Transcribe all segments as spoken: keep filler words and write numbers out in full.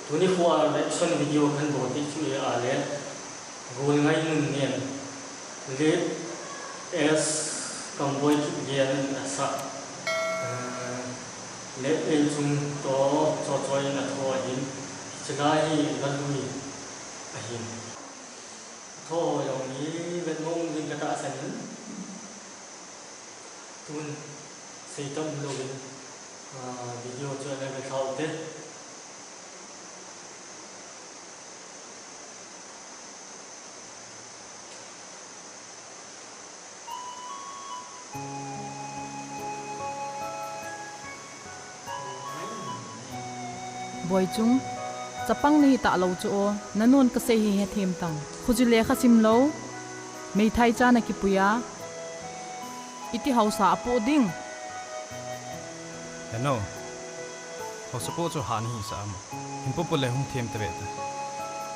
Tuni khoa reaction video kahin bol ding chu ahile, Golngai Nunneng, late S Kamboi Kipgen in asah, eh, late Elchung toh Choichoi in atho ahin, hiche la hi Lalui ahin. Atho jong hi vetnom ding katahsan in. Tun seitam louvin, ah, video chu ana ve lhau te. Boichung, chapang nahi talou chu o, nanun kasei hi hethem tang. Khuji lekha sim lou, meithai cha nakipui a, iti haosa apoh ding. Henu, haosa poh chu ha nahi sa am? Hin poh poh le hung them tave ta.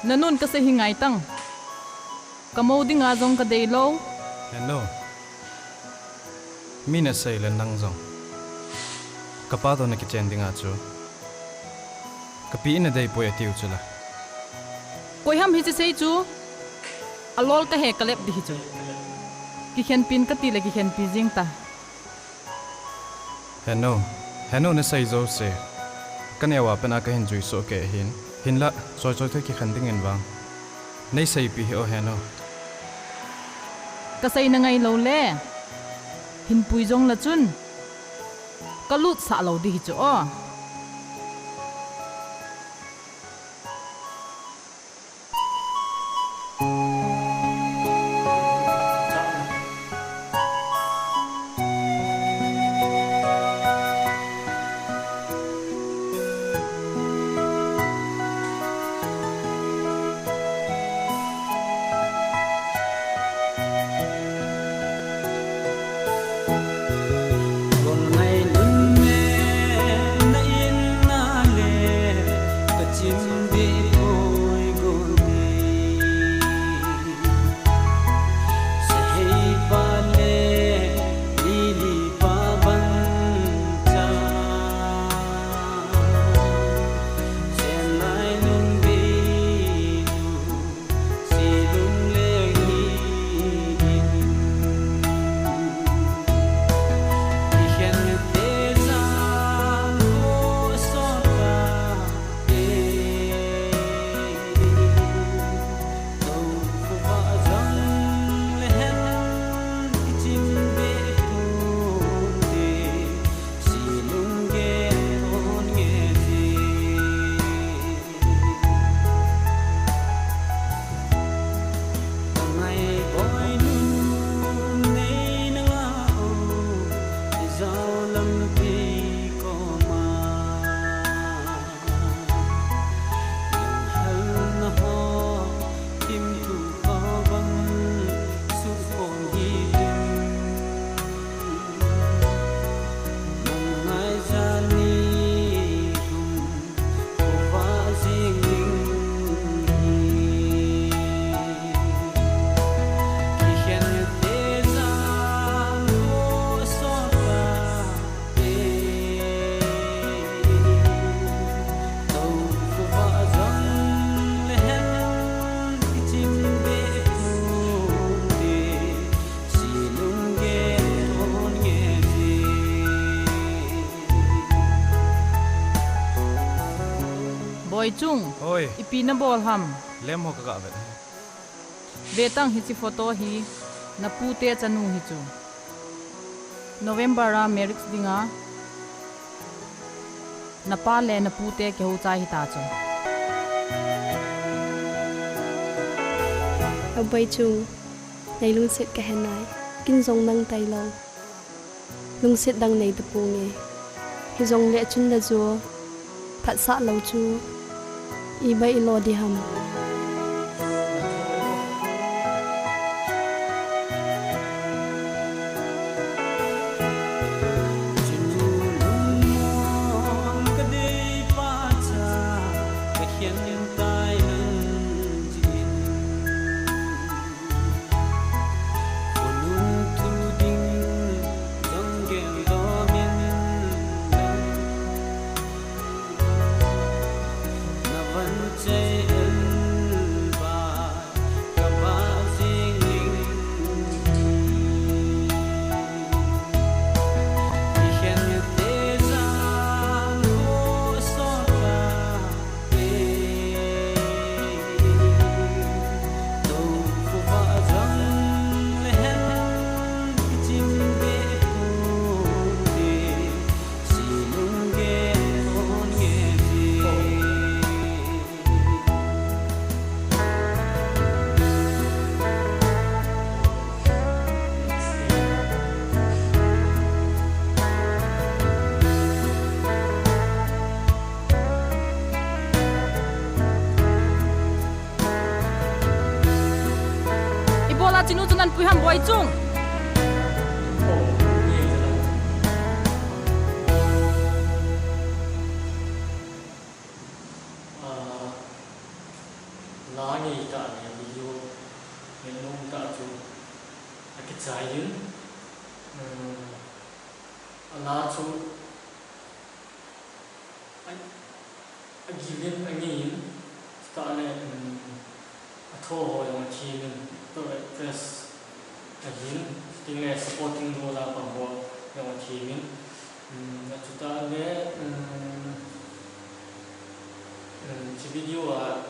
Nanun kasei hi ngai tang. Kamou dinga jong kadei lou. Henu, mi nasei le nang jong kapa toh nakichen dinga chu, kapi in nadei poi atiu chu la. Koi ham hiche sei chu? Alol kahe kalep ding hi chu. Kikhenpi in kati le kikhenpi jing ta. Henu, henu, nasei jouse kaneo a pat a kahin jui soh kei ahin. Hinlah, Choichoi toh kikhen ding in vang neiseipi hih o henu. Kasei nangai lou le, hin pui jong la chun, kalutsah lou ding hi chu o. Boichung. Oi. Ipi nabol ham? Lem ho kaga vet. Vetang hiche photo hi napute chanu hi chu. November a marriage dinga napa le napute kihou chai hita chu. Aboichung, nei lungset kahe nai. Kin jong nang tailou lungset dang nei taponge. Hijongle chun la jo phatsah lou chu ibai ilo ding ham. Tinu chu nan pui ham boi chung. Ah, la ngei tah le video ngeinom tah chu akichai in, um, a la chu a, agil in, angei in, chutah le, um, atho ho jong athem in, to actress ahin, chuting le supporting role a pang ho jong athem in, um, achutah le, um, um, hiche video a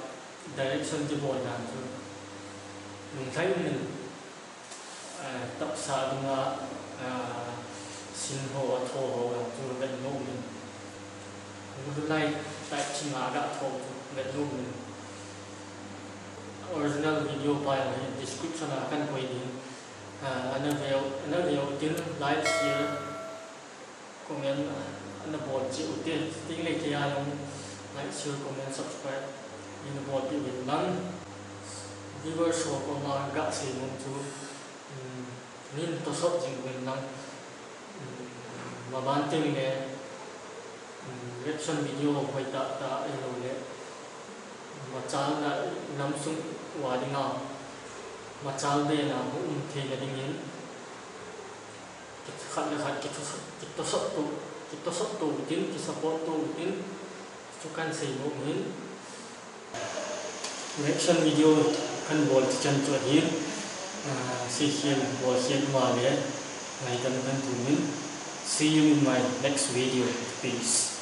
direction kibol dan chu lunglhai um in, eh, tapsa dunga, eh, scene ho, atho ho jong chu vet nom in. Moonlight type chinga aga tho chu vet nom in. Original video pa jong hi description a kan koi ding. Eh, ana veu, ana veu tin like, share, comment, ah, ana bol cheh ute, chuting le kei a jong like, share, comment, subscribe, nei bolpeh uvin lang. Viewers ho koma kasei nom chu, um, nei tosot jing uvin lang. Um, maban teng le, um, reaction video hoitah tah ahilou le, machalna lamsung uva dinga, machal bena hung um theina dingin, khat le khat kitosot, kitosot to, kitosot to utin, kisupport to utin, chu kan sei nom in. Reaction video kan bol chan chu ahin, ah, seikhel bolkhel um a le ngaidam kan thum in. See you in my next video. Peace.